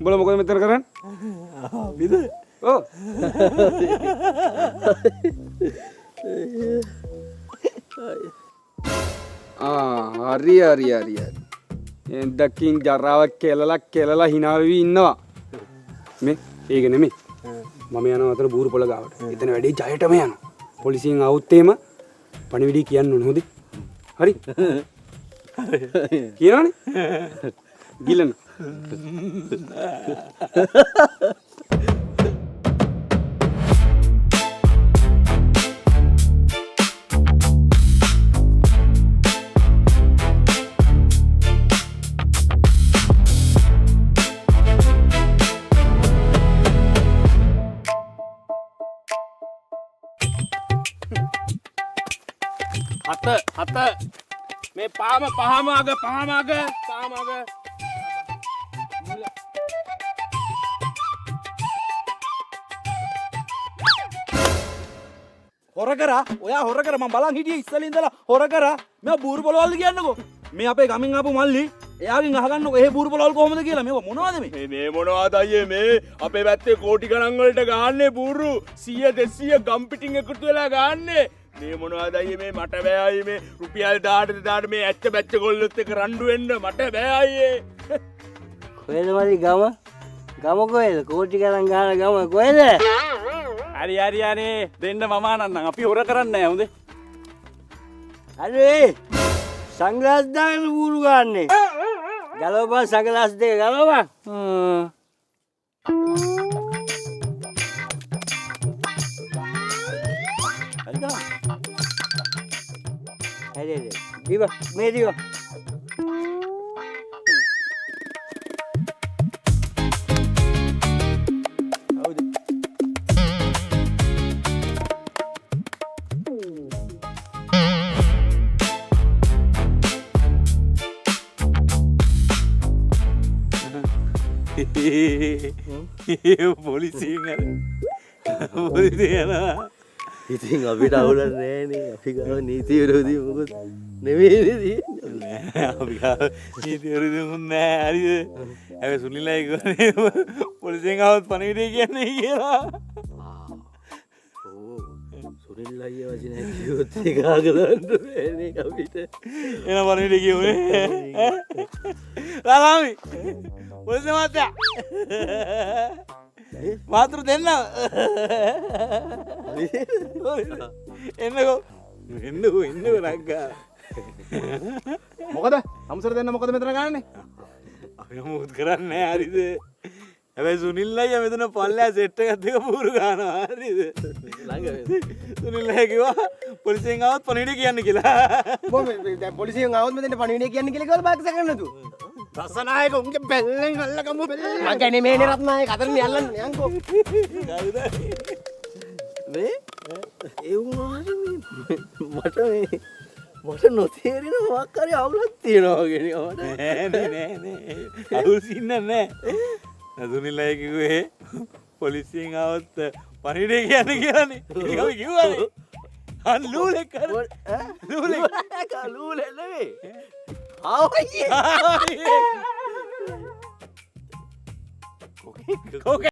උඹලා මොකද මෙතන කරන්නේ? අපිද? ඔව්. ආ හරි හරි හරි හරි. එන්දකින් ජරාවක් කෙලලා කෙලලා hina වෙවි ඉන්නවා. මේ ඒක නෙමෙයි. මම යනවා අතන බూరు පොළ ගාවට. එතන වැඩේ ජයටම යනවා. පොලිසියෙන් ආවොත් එහෙම පණිවිඩය කියන්න ඕන හොඳේ. හරි? කියනවනේ? ගිලන. හත හත මේ පාම පහම අග පහම අග පහම අග. හොර කරා ඔයා හොර කරා. මං බලන් හිටියේ ඉස්සෙල්ලා ඉඳලා හොර කරා. මේවා බూరు පොළවල්ද කියන්නකෝ. මේ අපේ ගමින් ආපු මල්ලි එයාගෙන් අහගන්නකෝ එහෙ බూరు පොළවල් කොහොමද කියලා. මේවා මොනවද මේ? මේ මේ මොනවද අයියේ මේ අපේ පැත්තේ කෝටි ගණන් වලට ගහන්නේ බూరు 100 200 ගම් පිටින් එකතු වෙලා ගහන්නේ. මේ මොනවද අයියේ මේ මට බෑ අයියේ මේ රුපියල් 1000 2000 මේ ඇච්ච බැච්ච ගොල්ලොත් එක්ක රණ්ඩු වෙන්න මට බෑ අයියේ. කොහෙද මල්ලි ගම? ගම කොහෙද? කෝටි ගණන් ගහන ගම කොහෙද? හරි හරි අනේ දෙන්න මම අනන්නම්. අපි හොර කරන්නේ නෑ හොඳේ. අනේ සංග්ලාස් දාගෙන බూరు ගන්නනේ. ගලවපන් සංග්ලාස් දෙක ගලවපන්. හරි හරි. දීපන් මේ දීපන්. පොලිසියෙන් අර පොලිසිය යනවා. ඉතින් අපිට අවුලක් නෑනේ. අපි ගාව නීති විරෝධී මොකුත් නෙමෙයිනේ තියෙන්නේ. නෑ අපි ගාව නීති විරෝධී මොකුත් නෑ හරිද? හැබැයි සුනිල් අයියා කිව්වනේ පොලිසියෙන් ආවොත් පණිවිඩය කියන්නේ කියලා. ඔව් සුනිල් අයියා වචනයක් කිව්වොත් ඒක අහගන්න බෑනේ අපිට. එන පණිවිඩය කියමුනේ. රාගාමි පොලිසිය මහත්තයා මාතෘ දෙන්න එන්නකෝ එන්නකෝ එන්නකෝ රංගා. මොකද? සම්සර දෙන්න මොකද මෙතන ගන්නනේ? අපි මොකුත් කරන්නේ නෑ හරිද? හැබැයි සුනිල් අයියා මෙතන පල්ලෑ සෙට් එකත් එක බూరు ගන්නවා හරිද? ළඟ සුනිල් අයියා කිව්වා පොලිසියෙන් ආවොත් පණිවිඩය කියන්න කියලා. මො මේ දැන් පොලිසියෙන් ආවොත් මෙතෙන්ට පණිවිඩය කියන්න කියලා කිව්වද බාක්ස් එක නැතුව? රසනායක උන්ගේ බැල්ලෙන් අල්ලගමු බැල්ලෙන්. මං කියන්නේ මේනේ රත්නායක අතරින් අල්ලන්න ඕනේ අංකෝ. මේ ඒ වුණාට මේ මට මේ මට නොතේරෙන මොකක් හරි අවුලක් තියෙනවා වගේ නිකන් මට. නෑ නෑ නෑ නෑ අවුල් සින්න නෑ. සුනිල් අයියා කිව්වේ පොලිසියෙන් ආවොත් පණිවිඩය කියන්න කියලානේ. ඉතින් අපි කිව්වනේ. අන් ලූලෙක් අර ලූලෙක් ලූලෙක් නෙවෙයි. ආවයි. කොකෙක්.